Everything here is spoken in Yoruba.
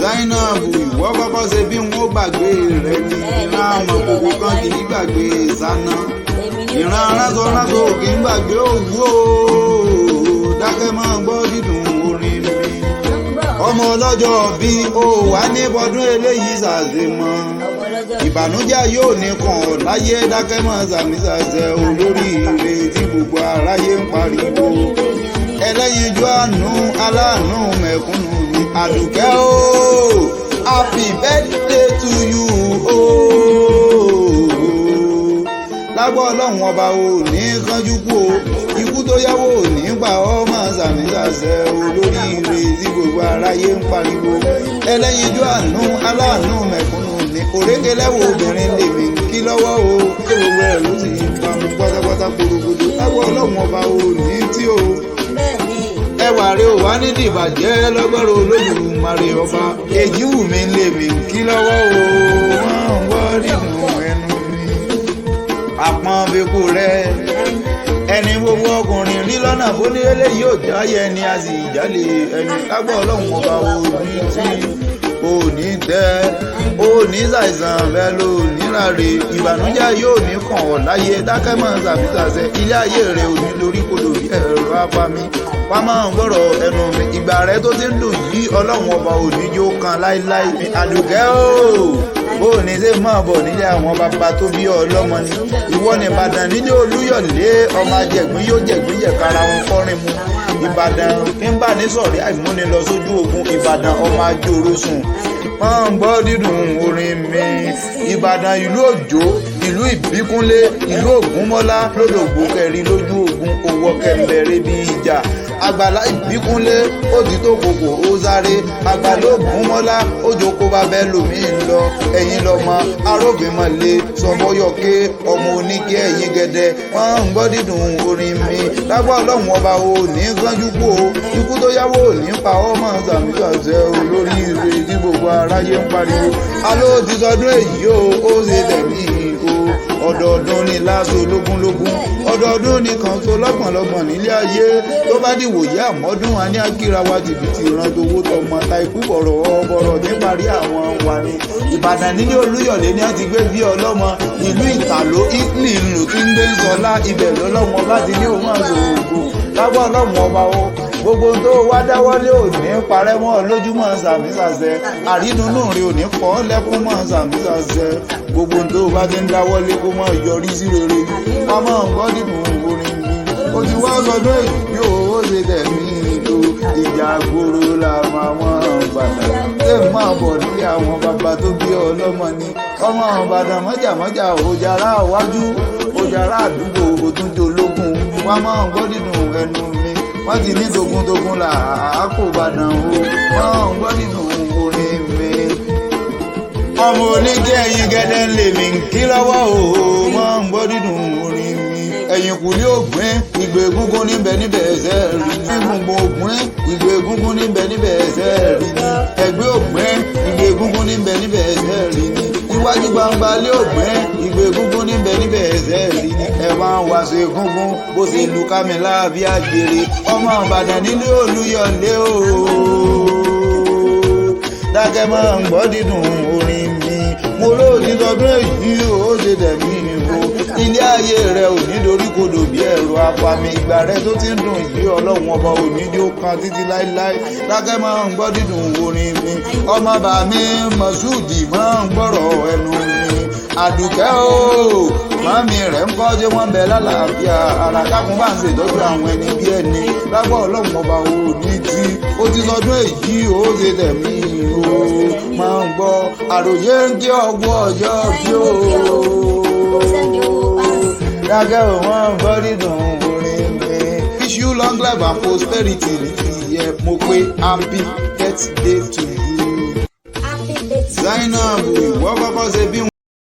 Zainab, ìwọ kọ́kọ́ ṣe bí wọn ó gbàgbé rẹ ni. Ìran amọ̀kòkò kan kì í gbàgbé ìsáná, ìran aránsọ ránṣọ kì í gbàgbé òwú o. Dákẹ́, máa gbọ́ dídùn orin mi. Ọmọ ọlọ́jọ́ bí o wà ní bọdún eléyìí ṣàṣemọ́, ìbànújẹ́ yóò ní kàn ọ́ láyé. Dákẹ́, mọ́ sàmísàṣẹ olórí ire tí gbogbo aráyé ń pariwo, ẹlẹ́yinjú àánú, aláàánú mẹ̀kúnnù mi. Àdùkẹ́ o, happy birthday to you o. Lágbọ́ Ọlọ́run Ọba ò ní kánjú kú o, ikú tó yáwó ò ní gbà ọ́. Mọ́ sàmísàṣẹ olórí ire tí gbogbo aráyé ń pariwo, ẹlẹ́yinjú àánú, aláàánú mẹ̀kúnnù mi. Òrékelẹ́wọ̀ obìnrin lèmi kí lọ́wọ́ o, kí gbogbo ẹ̀ ló sì bá mu pátápátá gbòdògbòdò. Lágbọ́ Ọlọ́run Ọba ò ní tí o, ẹwà rẹ ò wá nídìí ìbàjẹ́ lọ́gbọ́rọ̀ Olódùmarè Ọba. Èjì wù mí lèmi kí lọ́wọ́ o, wọ́n ń gbọ́ nínú ẹnu mi. Àpọ́n fikú rẹ ẹni gbogbo ọkùnrin rí lọ́nà fún eléyìí ò jáyẹ ẹni a sì jálè ẹni. Lágbọ́ Ọlọ́run Ọba ò ní tí ò ní tẹ́, ò ní ṣàìsàn bẹ́ẹ̀ ló níláre, ìbànújẹ́ yóò ní kàn ọ́ láyé. Dákẹ́, mọ́ ṣàfihàn ilé ayé rẹ̀ ò ní lórí kodò bí ẹ̀rọ apami wá. Máa ń gbọ́rọ̀ ẹnu mi. Ìgbà rẹ tó ti ń dùn yìí, Ọlọ́run Ọba ò ní jó kan láíláí mi. Àdùkẹ́ o, bó ní ṣe máa bọ̀ nílé àwọn bàbá tó bí ọlọ́mọ ni. Ìwọ ní Ìbàdàn nílé Olúyọ̀lé, ọmọ ajẹ̀gbín yóò jẹ̀gbín jẹ̀kára wọn kọrin mu. Ìbàdàn ń bà ní sọ̀rí àìmúni lọ sójú ogun. Ìbàdàn, ọmọ ajóró sùn, máa ń gbọ́ dídùn orin mi. Ìbàdàn, ìlú Òjò, ìlú Ìbíkúnlé, ìlú Ògúnmọ́lá lódògbò kẹrin lójú ogun, owó kẹmbẹ̀rẹ̀ bí ìjà. Àgbàlá Ìbíkúnlé ó ti tó kòkò, ó sáré. Àgbàlá Ògúnmọ́lá ó jókòó bá bẹ́ẹ̀ lòmíì lọ. Ẹ̀yin lọ́mọ aróbìnmọ̀lé sọmọyọ̀ké, ọmọ oníkẹ́ ẹ̀yìn gẹ̀dẹ̀. Wọ́n ń gbọ́ dídùn orin mi. Lágbó Ọlọ́run Ọba ò ní kánjú kú o, ikú tó yáwó ò ní pa ọ́. Mọ́ sàmísàṣẹ olórí ire tí gbogbo aráyé ń pariwo. Aló ti sọdún èyí o, ó ṣe tẹ̀mí o. Ọdọọdún ní láṣọ lógúnlógún, ọdọọdún ní kan tó lọ́gbọ̀nlọ́gbọ̀n nílé ayé. Tó bá dìwòye àmọ́dún, a ní akíra wa tìbìtì ìran towó tọmọ ta ikú bọ̀rọ̀ bọ̀rọ̀ níparí àwọn wà ní Ìbàdàn nílé Olúyọ̀lé ní a ti gbé bí ọlọ́mọ. Ìlú Ìtàló, Italy ló ti ń gbé ń sọlá. Ibẹ̀ lọ́lọ́mọ bá ti ní òun àṣọ ògo. Lágbọ́ Ọlọ́mọ Ọba o, gbogbo tó wá dáwọ́lé ò ní parẹ́ mọ́ lójúmọ́. Sàmísàsẹ́ àrídùnnú rẹ ò ní kọ́ lẹ́kún mọ́. Sàmísàsẹ́ gbogbo tó bá ti ń dáwọ́lé kó mọ́ yọrí sí rere. Wọ́n máa ń gbọ́ nínú orin mi. Ó ti wá sọdún èyí ó ṣe tẹ̀mí tó ìjà gbòòrò làwọn àwọn Ìbàdàn ṣé máa bọ̀ nílé àwọn bàbá tó bí ọlọ́mọ ni. Ọmọ Ìbàdàn mọ́jàmọ́jà, òjàrá wájú, òjàrá àdúgbò, òtúnjó lógún. Wọ́n máa ń gbọ́ nínú ẹnu mi. Wọ́n ti ní togun-togun là á kó Ìbàdàn o. Wọ́n ń gbọ́ nínú orin mi. Ọmọ oníkẹ́ ẹ̀yìn gẹ́dẹ́ ń lè mí kí lọ́wọ́ o, wọ́n ń gbọ́ nínú orin mi. Ẹ̀yìn kùlé ògbìn, ìgbè egúngún níbẹ̀ níbẹ̀, ẹsẹ̀ rí ní gbogbo ògbìn. Ìgbè egúngún níbẹ̀ níbẹ̀, ẹsẹ̀ rí ní ẹgbẹ́ ògbìn. Ìgbè egúngún níbẹ̀ níbẹ̀, ẹsẹ̀ rí ní iwájú gbangba lé ògbìn. Ìgbè egúngún níbẹ̀ níbẹ̀, ẹsẹ̀ rí ní ẹ wá ń wá ṣe egúngún bó ṣe lu kámẹ́lá bí àgbèrè. Ọmọ Ìbàdàn nílé Olúyọ̀lé o, dákẹ́, máa ń gbọ́ dídùn orin mi. Mo ló ti sọdún èyí ó ṣe tẹ̀mí o, ilé ayé rẹ ò ní dorí kodò bí ẹ̀rọ apami. Ìgbà rẹ tó ti ń dùn yìí, Ọlọ́run Ọba ò ní jó kan títí láíláí. Dákẹ́, máa ń gbọ́ dídùn orin mi. Ọmọ bàmí Mọ̀ṣúdì, máa ń gbọ́rọ̀ ẹnu mi. Àdùkẹ́ o, màmí rẹ̀ ń kọ́, ṣé wọ́n ń bẹ lálàáfíà ara? Kákun bá ń ṣètọ́jú àwọn ẹni bí ẹni. Lágbọ́ Ọlọ́run Ọba ò ní tí ó ti sọdún èyí ó ṣe tẹ̀mí o. Máa ń gbọ́ àròyé ń kí ọgbọ́ ọjọ́ bí o. Dákẹ́ ò, máa ń gbọ́ dídùn orin mi. Wish you long life and prosperity ní ti yẹ. Mo pé happy birthday to you. Happy birthday. Zainab, ìwọ kọ́kọ́ ṣe bí